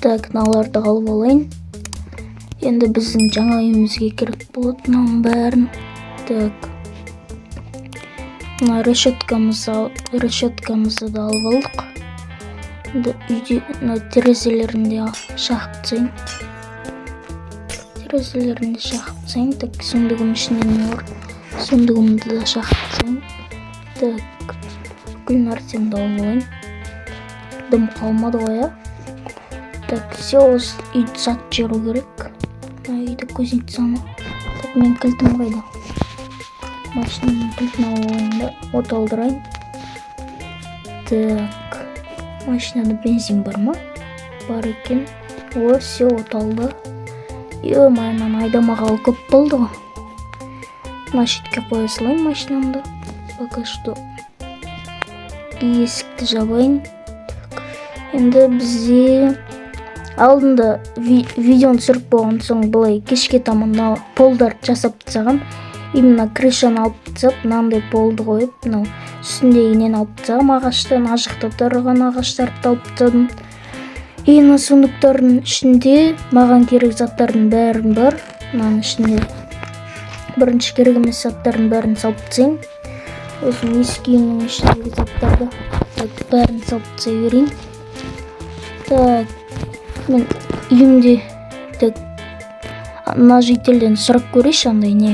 Так, мыналарды алып алайын. Енді біздің жаңа үйімізге керек болады мынаның бәрін. Так, мына решеткамызды да алып алдық. Енді үйде мына терезелерін де шағып тастайын, терезелерін де шағып тастайын. Так, сундугім ішінде не бар? Сундугімді да шағып тастайын. Так, бүкіл нәрсемді алып алайын, дым қалмады ғой, иә. Так, все, осы үйді сатып жіберу керек, мына үйді, кузницаны. Так, менің кілтім қайда? Машинаның кілтін алып алайын да, от алдырайын. Так, машинада бензин бар ма? Бар екен. О, все, от алды. Е, мынаны айдамағалы көп болды ғой. Мына шетке қоя салайын машинамды пока что. Есікті жабайын. Так, енді бізде алдында видеоны түсіріп болған соң, былай кешке таман мына полдарды жасап тастағам. Именно крышаны алып тастап, мынандай полды қойып, мынау үстіндегі нені алып тастағам, ағашты. Ана жақта тұрған ағаштарды да алып тастадым. И мына сундуктардың ішінде маған керек заттардың бәрін бар. Мынаның ішінде бірінші керек емес заттардың бәрін салып тастайын, өзім ескі үйімнің ішіндегі заттарды. Так, бәрін салып тастай берейін. Так, мен үйімде, так, мына жительден сұрап көрейінші, андай не,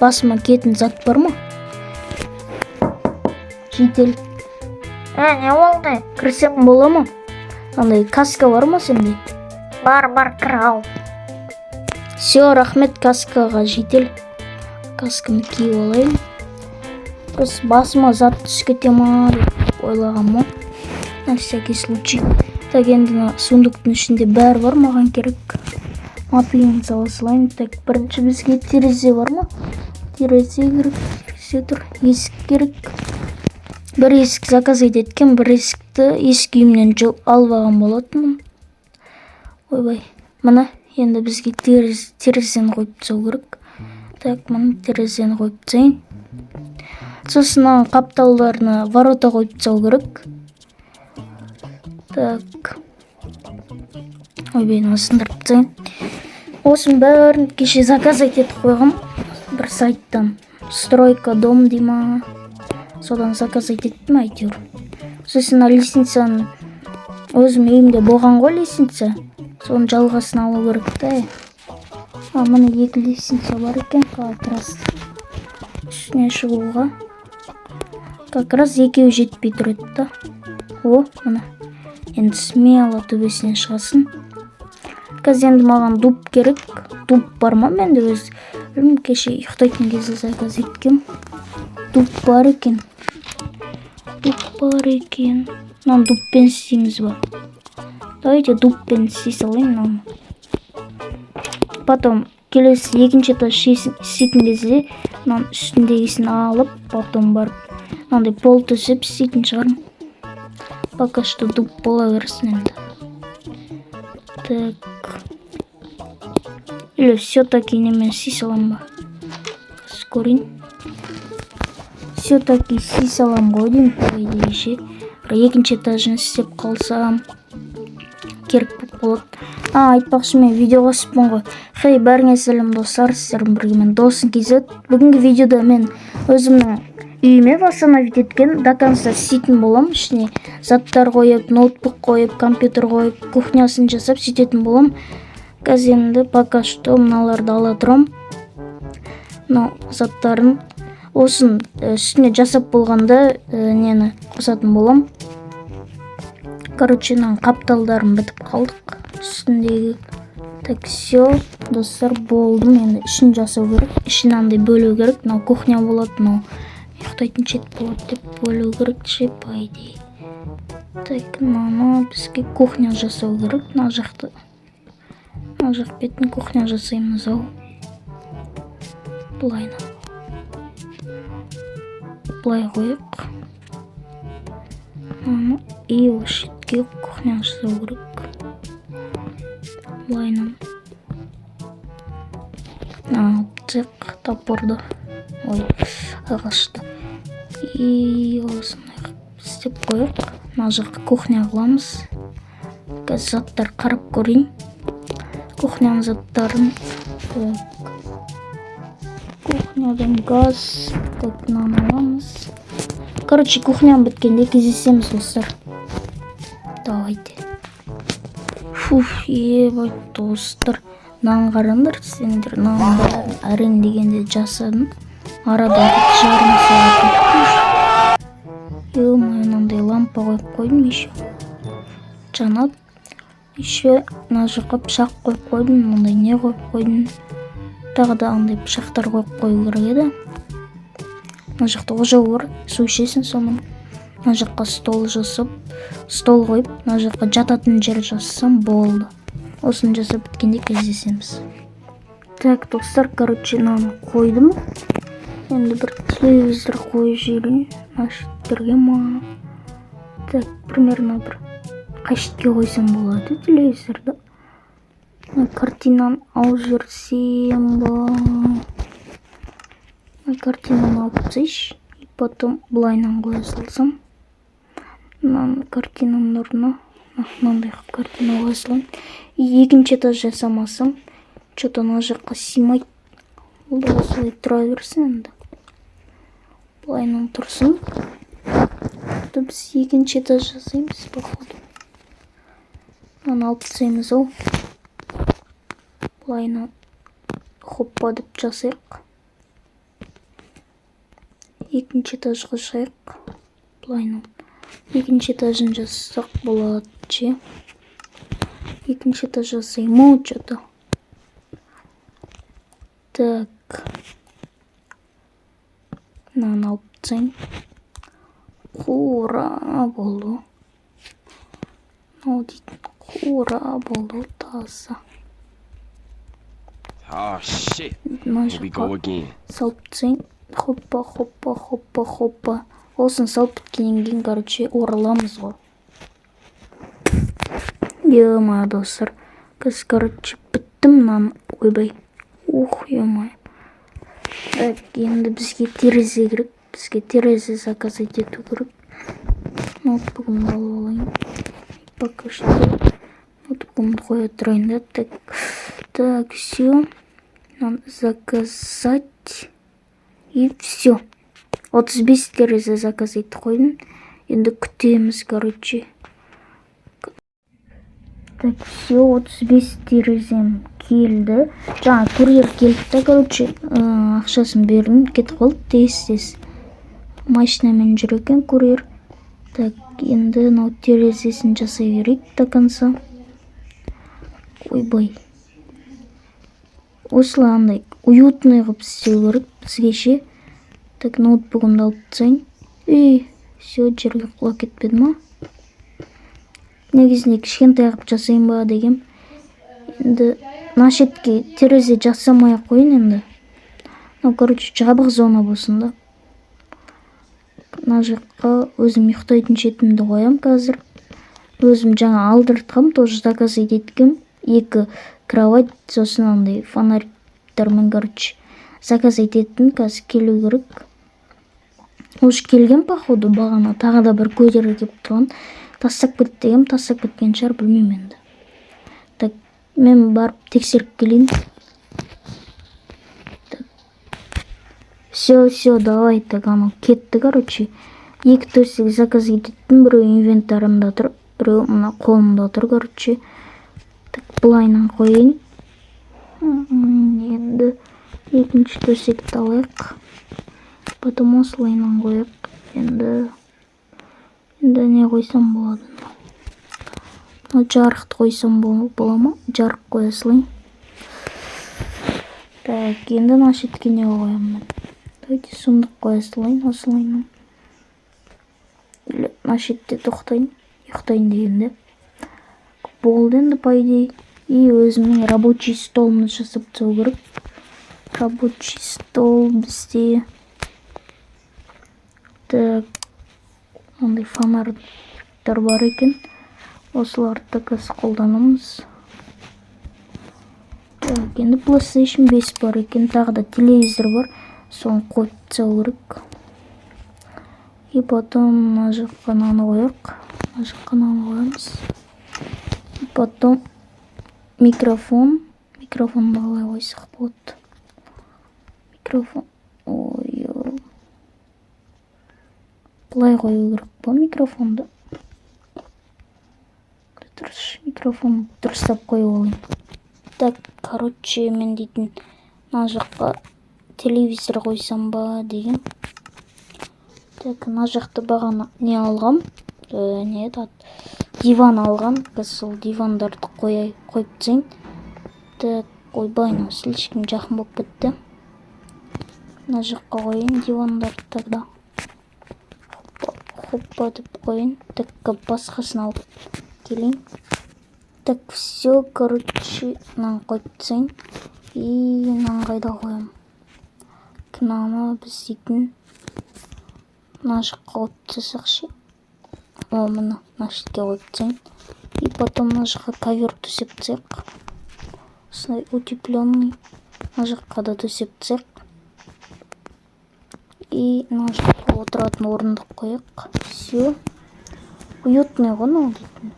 басыма киетін зат бар ма, житель? Е, не болды? Кірсем бола ма? Андай каска бар ма сенде? Бар, бар, кір, ал. Все, рахмет каскаға, житель. Касканы киіп алайын. Просто басыма зат түсіп кете ма деп ойлағанмын ғой, на всякий случай. Так, енді мына сундуктың ішінде бәрі бар маған керек. Мотыгін сала салайын. Так, бірінші бізге терезе бар ма? Терезе керек. Терезе тұр. Есік керек. Бір есік заказ еткен, бір есікті ескі үйімнен алып алған болатынмын. Ойбай, міне, енді бізге терезені қойып тастау керек. Так, міне, терезені қойып тастайын. Сосын мынаның қапталдарына ворота қойып тастау керек. Так, ойбай, мынаны сындырып тастайын. Осының бәрін кеше заказ етіп қойғам бір сайттан, «Стройка дом» дей ма, содан заказ еттім әйтеуір. Сосын мына лестницаны, өзім үйімде болған ғой лестница, соның жалғасын алу керек та. А, міне, екі лестница бар екен, как раз үстіне шығуға как раз екеуі жетпей тұр еді да. О, міне, енді смело төбесіне шығасың. Қазір енді маған дуб керек. Дуб бар ма менде өзі? Білмеймін, кеше ұйықтайтын кезде заказ еткем. Дуб бар екен, дуб бар екен. Мынаны дубпен істейміз ба? Давайте дубпен істей салайын мынаны. Потом келесі екінші этаж істейтін кезде мынаның үстіндегісін алып, потом барып мынандай пол төсеп істейтін шығармын. Пока что дуб бола берсін енді. Так, или все таки немен істей саламын ба? Қазір көрейін. Все таки істей саламын ғой деймін, по идее ше. Бір екінші этажын істеп қалсам, керек болып қалады. А, айтпақшы, мен видео қосыппын ғой. Хей, бәріңе сәлем, достар! Сіздермен бірге мен, Досын KZ. Бүгінгі видеода мен өзімнің үйіме восстановить еткен, до конца істейтін боламын. Ішіне заттар қойып, ноутбук қойып, компьютер қойып, кухнясын жасап, сөйтетін боламын. Қазір енді пока что мыналарды ала тұрамын, мынау заттарын. Осын үстіне жасап болғанда нені қосатын боламын. Короче, мынаның қапталдарын бітіп қалдық үстіндегі. Так, все, достар, болдым. Енді ішін жасау керек. Ішін андай бөлу керек: мынау кухня болады, мынау ұйықтайтын шет болады деп бөлу керек ше, по идее. Так, мынаны бізге кухня жасау керек. Мына жақты, мына жақ бетін кухня жасаймыз ау. Былайынан былай қояйық мынаны. И осы шетке кухня жасау керек былайынан. Мынаны алып тастайық, топорды, ой, ағашты. И осындай қылып істеп қояйық. Мына жаққа кухня қыламыз. Қазір заттар қарап көрейін, кухняның заттарын. Так, кухнядан газ. Так, мынаны аламыз. Короче, кухням біткенде кездесеміз, достар. Давайте. Фуф, ебать, достар, мынаны қараңдар сендер. Мынаның бәрін әрең дегенде жасадым. Арада жарым сағат өтті. Ё-моё, мынандай лампа қойып қойдым, еще жанады. Еще мына жаққа пышақ қойып қойдым, мынандай не қойып қойдым. Тағы да андай пышақтар қойып қою керек еді. Мына жақта ожау бар, су ішесің соны. Мына жаққа стол жасап, стол қойып, мына жаққа жататын жер жасасам болды. Осыны жасап біткенде кездесеміз. Так, достар, короче, мынаны қойдым. Енді бір телевизор қойып жіберейін мына шеттерге ма? Так, примерно бір қай шетке қойсам болады телевизорды? Мына картинаны алып жіберсем ба? Мына картинаны алып тастайыншы и потом былайынан қоя салсам. Мынаны картинаның орнына мынандай қылып картина қоя салайын. И екінші этаж жасамасам, че-то мына жаққа сыймайды. Ол да осылай тұра берсін енді, былайынан тұрсын. Біз екінші этаж жасаймыз, походу. Мынаны алып тастаймыз ау, былайынан хоппа деп жасайық. Екінші этажға шығайық. Былайынан екінші этажын жасасақ болады ше. Екінші этаж жасаймын ау че-то. Так, мынаны алып тастайын. Қора болды мынау дейтін, қора болды таза. Oh shit. Мына Here we go жаққа again. салып тастайын. Хоппа, хоппа, хоппа, хоппа. Осыны салып біткеннен кейін, короче, ораламыз ғой. Ё-моё, достар, қазір, короче, біттім мынаны. Ойбай, ух, ё-моё. Так, енді бізге терезе керек, бізге терезе заказать ету керек. Ноутбугымды алып алайын пока что, ноутбугымды қоя тұрайын да. Так, так, все, надо заказать. И все, 35 терезе заказ етіп қойдым. Енді күтеміз, короче. Так, все, 35 терезем келді. Жаңа курьер келді да, короче, ақшасын бердім, кетіп қалды тез тез. Машинамен жүр екен курьер. Так, енді мынау терезесін жасай берейік до конца. Ойбай, осылай андай уютный қылып істеу керек бізге ше. Так, ноутбугымды алып тастайын. И все, жерге құлап кетпеді ма? Негізінде кішкентай қылып жасайын ба дегем. Енді мына шетке терезе жасамай ақ қояйын енді. Мынау, короче, жабық зона болсын да. Мына жаққа өзім ұйықтайтын шетімді қоямын қазір. Өзім жаңа алдыртқам, тоже заказать еткем. Екі кровать, сосын андай фонарьктармен, короче, заказать еттім. Қазір келу керек. Уже келген, походу. Бағана тағы да бір курьер келіп тұрған, тастап кетті дегенмін. Тастап кеткен шығар, білмеймін енді. Так, мен барып тексеріп келейін. Так, все, все, давай. Так, анау кетті. Короче, екі төсек заказ еттім. Біреу инвентарымда тұр, біреу мына қолымда тұр. Короче, так, былайынан қояйын. Енді екінші төсекті алайық, потом осылайынан қояйық. Енді не қойсам болады? Мына жарықты қойсам бола ма? Жарық қоя салайын. Так, енді мына шетке не қоямын мен? Давайте сундук қоя салайын осылайынан. Или мына шетте тоқтайын, ұйықтайын дегенде. Болды енді, по идее. И өзімнің рабочий столымды жасап тастау керек. Рабочий стол бізде. Так, мындай фонарьтар бар екен, осыларды да қазір қолданамыз. Так, енді PlayStation 5 бар екен, тағы да телевизор бар, соны қойып тастау керек. И потом мына жаққа мынаны қояйық, мына жаққа мынаны қоямыз. Потом микрофон. Микрофонды қалай қойсақ болады? Микрофон, ой, былай қою керек па микрофонды? Дұрыс, микрофон дұрыстап қойып алайын. Так, короче, мен дейтін мына жаққа телевизор қойсам ба деген. Так, мына жақта бағана не алғам, не еді аты, диван алғам. Қазір сол дивандарды қойып тастайын. Так, ойбай, мынау слишком жақын болып кетті. Мына жаққа қояйын дивандарды тогда. Хоппа, хоппа деп қояйын. Так, басқасын алып келейін. Так, все, короче, мынаны қойып тастайын. И мынаны қайда қоямын? Мынаны біз дейтін мына жаққа қойып тастасақ ше? О, міне, мына шетке қойып тастайын. И потом мына жаққа ковер төсеп тастайық, осындай утепленный. Мына жаққа да төсеп тастайық. И мына жаққа отыратын орындық қояйық. Все, уютный ғой мынау дейтін.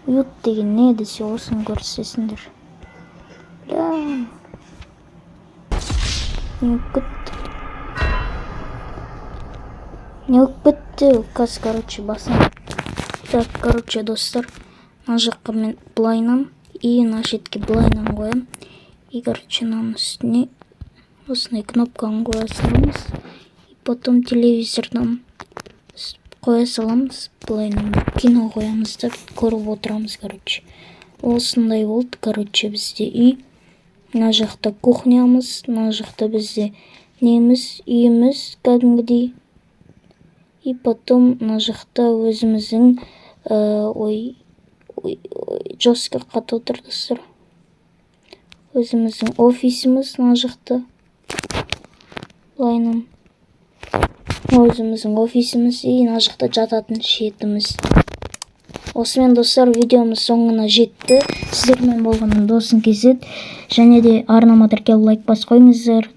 Уют деген не десе, осыны көрсетесіңдер. Бля, не болып кетті, не болып кетті қазір? Короче, басым. Так, короче, достар, мына жаққа мен былайынан и мына шетке былайынан қоямын. И, короче, мынаның үстіне осындай кнопканы қоя саламыз. И потом телевизордан қоя саламыз былайынан, бір кино қоямыз да, көріп отырамыз. Короче, осындай болды. Короче, бізде үй: мына жақта кухнямыз, мына жақта бізде неміз, үйіміз кәдімгідей. И потом мына жақта өзіміздің ой, ой, ой, жестко қатып отыр, достар. Өзіміздің офисіміз мына жақта былайынан, өзіміздің офисіміз. И мына жақта жататын шетіміз. Осымен, достар, видеомыз соңына жетті. Сіздермен болған Досың Кезет. Және де арнама тіркеліп, лайк басып қойыңыздар.